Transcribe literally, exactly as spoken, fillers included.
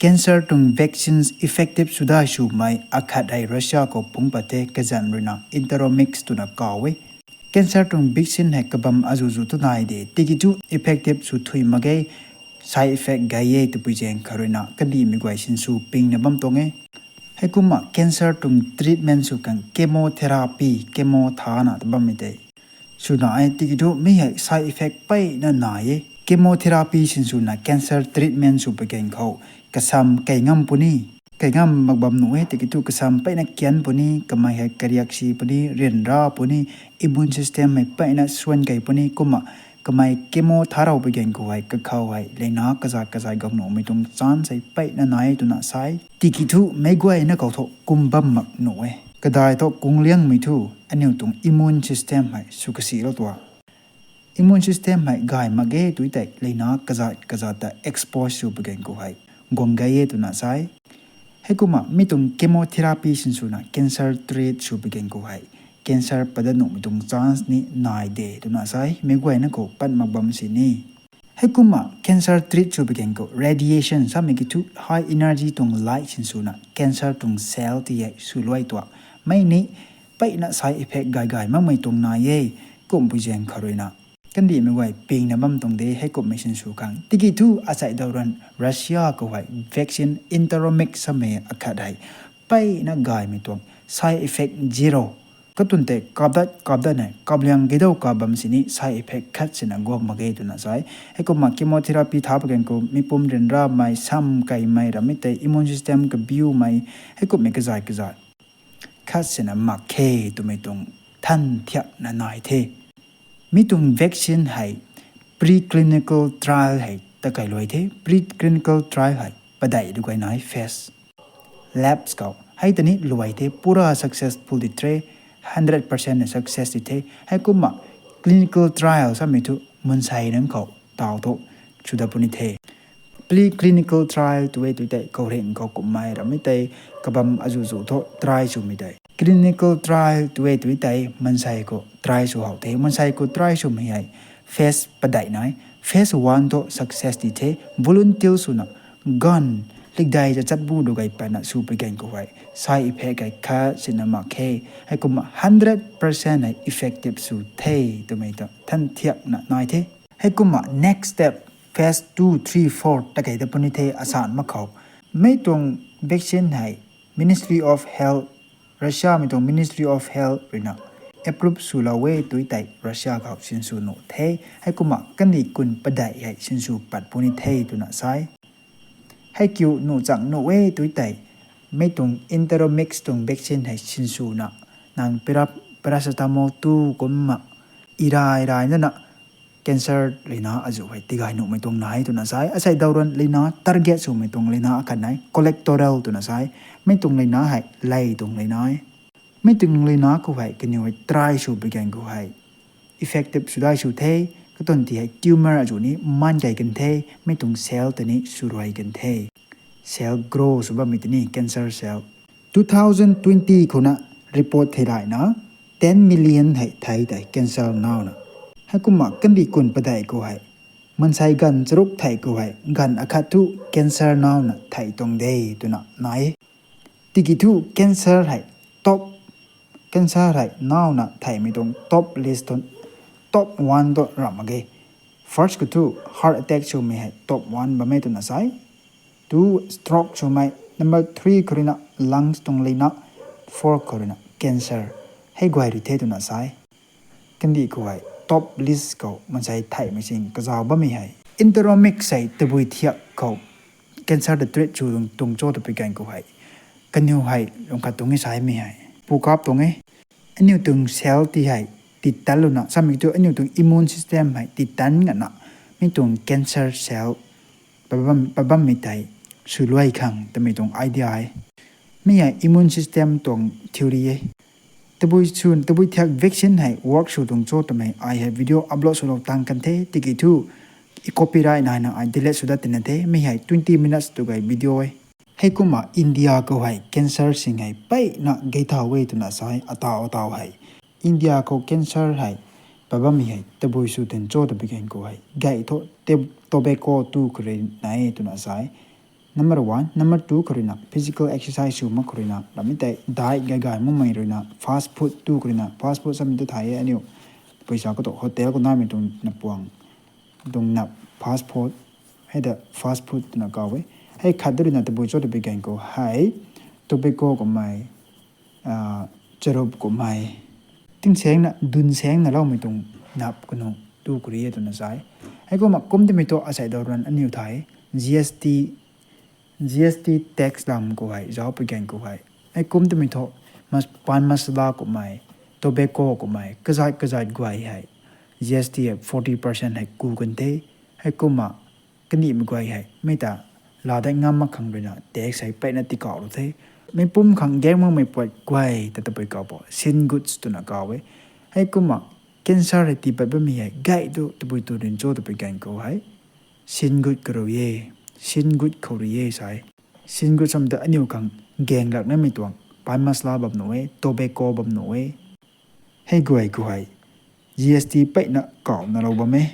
Cancer tuang vaccines effective swdai swmei akhat hei Russia khou phungc pat the, kazanc ruina Interomix twna kaw e. Cancer tuang vaccine hei kabam azuh zuh tu nai de, tiki thu effective sw thuy mak ge, side effect gay e twpui zaeng kha ruina kandihmei guay sinsw pingna bam tuang e. Heikumna cancer tuang treatment sw khang chemotherapy, chemo thana ta bammei tei swna e, tiki thu mi hei side effect peyna nai e. Chemotherapy sinswna cancer treatment sw pui gan khou kasam kei ngam puni, kei ngam mak bam nuh e, tiki thu kasam peyna kian puni, kamei hei kariak si puni, ryanra puni, immune system hei peyna suan kei puni, kumna kamei chemo tharou pui gan khou hei kakhou hei leina kazat kazat gang nuhmei tuang chance hei peyna nai e twna sa e. Tiki thu meic guayna khou thu kum bam mak nuh e. Kadai thu kung liangmei thu aniu tuang immune system hei sw kasilou tuang. Immune system hei gay mak ge tu tei leina kazat kazat ta expose sw pui gan khou hei guang gay e twna sa e. Heikumna mi tuang chemotherapy sinswna cancer treat sw pui gan khou hei cancer padat nuhmei tuang chance ni nai de twna sa e. Meic guayna khou pat mak bam sini. Heikumna cancer treat sw pui gan khou radiation samei ki thu high energy tuang light sinswna cancer tuang cell ti hei sw luai tuang. Mei ni peyna side effect gay gay makmei tuang nai e. Kumpui zaeng kha ruina kandihmei guay pingna bam tuang de, heikumhmei sinsw khang. Tiki thu asei daw ruan Russia khou hei vaccine Interomix samei akhat hei peyna gaymei tuang, side effect zero. Katun tei kapdat kapdat nei, kapliang gidau kap bam sini side effect khat sina guang mak ge twna sa e. Heikumna chemotherapy tha pui gan khou mi pum ryanramei, sam keimei, ramei tei immune system kabiumei, heikumhmei kazat kazat khat sina mak khe twmei tuang than thiakna nai the. Mi tuang vaccine hei preclinical trial hei ta kei luai the. Preclinical trial hei padeih du gay nai phase, labs khou hei ta ni luai the, pura successful di the, hundred percent na success di the. Heikumna clinical trial samei thu mansei nunc khou taw thu sw dat puni the. Preclinical trial tu e tu tei khouringh khou kummei ramei tei kabam azuh zuh thu try swmei tei. Clinical trial tu e tu tei mansei khou try sw how the. Mansei khou try swmei hei phase padeih nai. Phase one thu success di the. Volunteer swna ganv likdai ta chat bu du gay patna sw pui gan khou hei side effect hei khat sina mak khe. Heikumna hundred percent hei effective sw the twmei ta than thiakna nai the. Heikumna next step, phase two, three, four ta kei dat puni the asan mak khou. Mei tuang vaccine hei Ministry of Health, Russia mei tuang Ministry of Health ruina approve swlou e tu tei Russia khou sinsw nuh the. Heikumna kandih kun padeih hei sinsw pat puni the twna sa e. Hei kiu nuh chang nuh e tu tei, mei tuang Interomix tuang vaccine hei sinswna nang para-, paracetamol tu kumna irai rai nana cancer leina azuh hei tigay nuhmei tuang nai twna sa e. Asei daw ruan leina target swmei tuang leina akhat nai, cholesterol twna sa e. Mei tuang leina hei lei tuang leina e. Mei tuang leina khou hei kaniw hei try sw pui gan khou hei effective swdai sw the. Katon ti hei tumor azuh ni man kei kan the, mei tuang cell ta ni sw ruai kan the. Cell grow sw bammei ta ni cancer cell. Two thousand twenty khouna report thei layna ten million hei thei tei cancer nauna. Heikumna kandih kun padeih khou hei mansei ganv charuk thei khou hei ganv akhat thu cancer nauna thei tuang de twna nai e. Tiki thu cancer hei top, cancer hei nauna theimei tuang top list thu top one thu ram mak ge. First khou thu heart attack swmei hei top one bam e twna sa e. Two, stroke swmei, number three khou ruina lungs tuang leina, four khou ruina cancer. Hei guay rui the twna sa e. Kandih khou hei top list khou mansei theimei sing kazauh bammei hei Interomix hei tabui thiak khou cancer ta treat sw tuang cho ta pui gan khou hei kaniw hei lungkhat tuang e samei hei pu kap tuang e. Aniu tuang cell ti hei titan luna samei tu aniu tuang immune system hei titan ngana mi tuang cancer cell pabam, pabammei tei sw luai khang twmei tuang idea e. Mi hei immune system tuang theory e. Tabui sw, tabui thiak vaccine hei work sw tuang cho twmei ai hei video upload swlou tang kan the, tiki thu i copyright naina ai delete sw dat tina the. Mi hei twenty minutes tu gay video e. Heikumna India khou hei cancer sing hei peina gay thau e twna sa e, atau atau hei. India khou cancer hei pabammei hei tabui sw tuang cho ta pui gan khou hei gay thu tobacco tu khou rui nai e twna sa e. Number one, number two khou ruina physical exercise sw mak khou ruina, ramei tei diet gay gay makmei ruina, fast food tu khou ruina, fast food samei tu thay e aniu. Pui sa khou tu hotel khou namei tuang napuang tuang nap fast food, hei ta fast food twna kaw e. Hei khat tu ruina tabui cho twpui ganv khou hei, tobacco kummei, charup kummei, tingsaengna dun saengna loumei tuang nap kanu tu khou rui e twna sa e. Heikumna kum twmei thu asei daw ruan aniw thei, GST, GST tax lam khou hei zaucpui ganv khou hei, hei kum twmei thu, pan masala kummei, tobacco kummei kazat kazat guay hei GST forty percent hei ku kan the. Heikumna kanihmei guay hei mei ta laa dat ngam mak khang ruina tax hei peyna tikauhlou the. Meic pum khang gaeng makmei puat guay ta tabui kaw bo sin goods twna kaw e. Heikumna cancer hei tii pat bammei hei gay tu tabui tu rin cho twpui ganv khou hei, sin good khou rui e, sin good khou rui e sa e. Sin good sam ta aniw khang gaeng lak namei tuang, pan masala bam nuh e, tobacco bam nuh e, hei guay khou hei GST peyna kawna lou bam e.